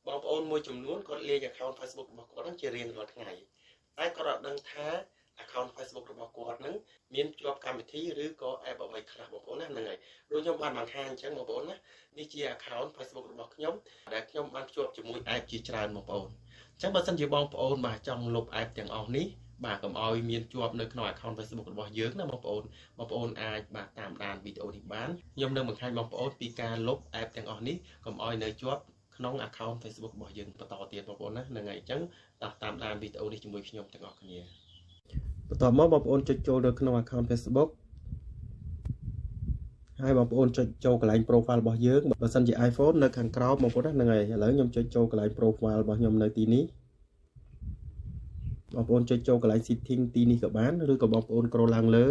បងប្អូនមួយចំនួនគាត់លេង account Facebook របស់គាត់ហ្នឹងជារៀងរាល់ថ្ងៃតែគាត់អត់ដឹងថា account Facebook របស់គាត់ហ្នឹងមានជាប់កម្មវិធីឬក៏ app អ្វីខ្លះបងប្អូនណាហ្នឹងហើយដូចខ្ញុំបានបង្ហាញអញ្ចឹងបងប្អូនណានេះជា account Facebook របស់ខ្ញុំដែលខ្ញុំបានភ្ជាប់ជាមួយ app ជាច្រើនបងប្អូនអញ្ចឹងបើសិនជាបងប្អូនបាទចង់លុប app ទាំងអស់នេះបាទកុំឲ្យមានជាប់នៅក្នុង account Facebook របស់យើងណាបងប្អូនបងប្អូនអាចបាទតាមដានវីដេអូនេះបានខ្ញុំនឹងបង្ហាញបងប្អូនពីការលុប app ទាំងអស់នេះកុំឲ្យនៅជាប់ក្នុង account Facebook របស់យើងបន្តទៀតបងប្អូនណាហ្នឹងហើយអញ្ចឹងតោះតាមដានវីដេអូនេះជាមួយខ្ញុំទាំងអស់គ្នាបន្ទាប់មកបងប្អូនចុចចូលនៅក្នុង account Facebook ហើយបងប្អូនចុចចូលកន្លែង profile របស់យើងបើសិនជា iPhone នៅខាងក្រោមបងប្អូនណាហ្នឹងហើយឥឡូវខ្ញុំចុចចូលកន្លែង profile របស់ខ្ញុំនៅទីនេះបងប្អូនចុចចូលកន្លែង setting ទីនេះក៏បានឬក៏បងប្អូន scroll ឡើងលើ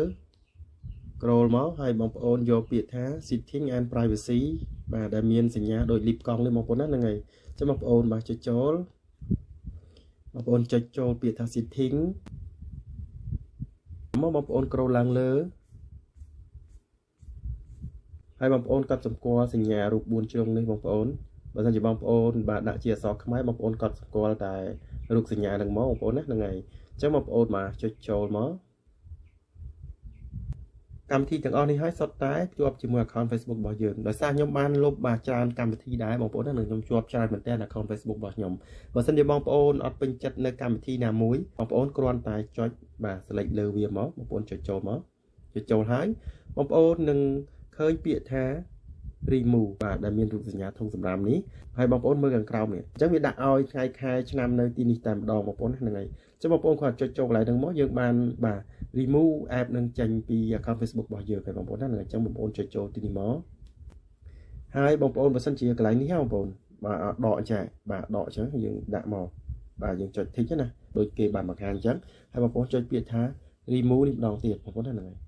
scroll មកហើយបងប្អូនយកពាក្យថា setting and privacy បាទដែលមានសញ្ញាដូចលីបកង់នេះបងប្អូនណាហ្នឹងហើយចាំបងប្អូនបាទចុចចូលបងប្អូនចុចចូលពាក្យថា setting មកបងប្អូន scroll ឡើងលើហើយបងប្អូនកត់សម្គាល់សញ្ញារូប4ជ្រុងនេះបងប្អូនបើសិនជាបងប្អូនបាទដាក់ជាអក្សរខ្មែរបងប្អូនកត់សម្គាល់តែរូបសញ្ញានឹងមកបងប្អូនណាហ្នឹងហើយអញ្ចឹងបងប្អូនបាទចុចចូលមកកម្មវិធីទាំងអស់នេះហើយសុទ្ធតែភ្ជាប់ជាមួយ account Facebook របស់យើងដោយសារខ្ញុំបានលុបបាទច្រើនកម្មវិធីដែរបងប្អូនណានឹងខ្ញុំជាប់ច្រើនមែនទែន account Facebook របស់ខ្ញុំបើសិនជាបងប្អូនអត់ពេញចិត្តនៅកម្មវិធីណាមួយបងប្អូនគ្រាន់តែចុចបាទ select លើវាមកបងប្អូនចុចចូលមកចុចចូលហើយបងប្អូននឹងឃើញពាក្យថា remove បាទដែលមានរូបសញ្ញាធុងសម្រាមនេះហើយបងប្អូនមើលខាងក្រោមនេះអញ្ចឹងវាដាក់ឲ្យថ្ងៃខែឆ្នាំនៅទីនេះតែម្ដងបងប្អូនហ្នឹងហើយអញ្ចឹងបងប្អូនគ្រាន់ចុចចូលកន្លែងហ្នឹងមកយើងបានបាទ remove app នឹងចេញពី account Facebook របស់យើងហើយបងប្អូនណាហ្នឹងអញ្ចឹងបងប្អូនចុចចូលទីនេះមកហើយបងប្អូនបើសិនជាកន្លែងនេះហ៎បងប្អូនបាទដកចាបាទដកអញ្ចឹងយើងដាក់មកបាទយើងចុច tick ណាដូចគេបានបង្ហាញអញ្ចឹងហើយបងប្អូនចុចពាក្យថា remove នេះម្ដងទៀតបងប្អូនណាហ្នឹងហើយ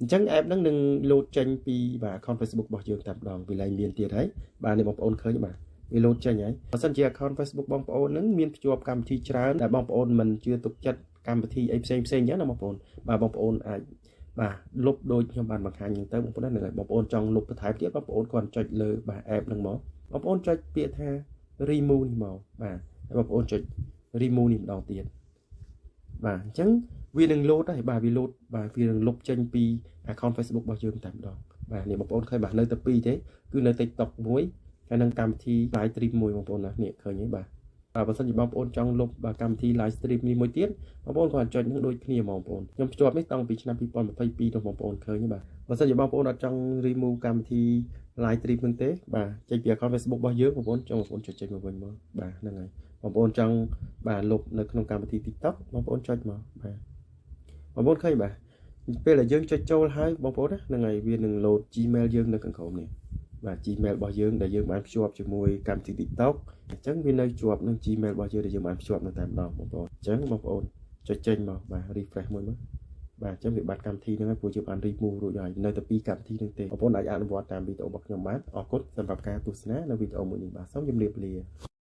អញ្ចឹង app ហ្នឹងនឹង លោតចេញពីបាទ account Facebook របស់យើងតែម្ដងវាលែងមានទៀតហើយបាទនេះបងប្អូនឃើញបាទវា លោតចេញហើយបើសិនជា account Facebook បងប្អូនហ្នឹងមានភ្ជាប់កម្មវិធីច្រើនដែលបងប្អូនមិនជឿទុកចិត្តកម្មវិធីអីផ្សេងផ្សេងអញ្ចឹងណាបងប្អូនបាទបងប្អូនអាចបាទលុបដូចខ្ញុំបានបង្ហាញអញ្ចឹងទៅបងប្អូនហ្នឹងហើយបងប្អូនចង់លុបបន្ថែមទៀតបងប្អូនគ្រាន់ចុចលើបាទ app ហ្នឹងមកបងប្អូនចុចពាក្យថា remove នេះមកបាទហើយបងប្អូនចុច remove នេះម្ដងទៀតបាទអញ្ចឹងវានឹង លោតហើយបាទវា លោតបាទវានឹងលុបចេញពី account Facebook របស់យើងតែម្ដងបាទនេះបងប្អូនឃើញបាទនៅតែពីរទេគឺនៅ TikTok មួយហើយនឹងកម្មវិធី live stream មួយបងប្អូនណានេះឃើញទេបាទបាទបើសិនជាបងប្អូនចង់លុបបាទកម្មវិធី live stream នេះមួយទៀតបងប្អូនគ្រាន់ចុចនឹងដូចគ្នាបងប្អូនខ្ញុំភ្ជាប់នេះតាំងពីឆ្នាំ2022ទៅបងប្អូនឃើញទេបាទបើសិនជាបងប្អូនអត់ចង់ remove កម្មវិធី live stream ហ្នឹងទេបាទចេញពី account Facebook របស់យើងបងប្អូនចង់បងប្អូនចុចចេញមកវិញមកបាទហ្នឹងហើយបងប្អូនចង់បាទលុបនៅក្នុងកម្មវិធី TikTok បងប្អូនចុចមកបាទបងប្អូនឃើញបាទពេលដែលយើងចុចចូលហើយបងប្អូនណាហ្នឹងហើយវានឹង load Gmail យើងនៅខាងក្រោមនេះបាទ Gmail របស់យើងដែលយើងបានភ្ជាប់ជាមួយកម្មវិធី TikTok អញ្ចឹងវានៅជាប់នឹង Gmail របស់យើងដែលយើងបានភ្ជាប់នៅតែម្ដងបងប្អូនអញ្ចឹងបងប្អូនចុចចេញមកបាទ refresh មួយមើលបាទអញ្ចឹងវាបាត់កម្មវិធីហ្នឹងហើយព្រោះយើងបាន remove រួចហើយនៅតែពីរកម្មវិធីហ្នឹងទេបងប្អូនអាចអនុវត្តតាមវីដេអូរបស់ខ្ញុំបានអរគុណសម្រាប់ការទស្សនានៅវីដេអូមួយនេះបាទសូមជម្រាបលា។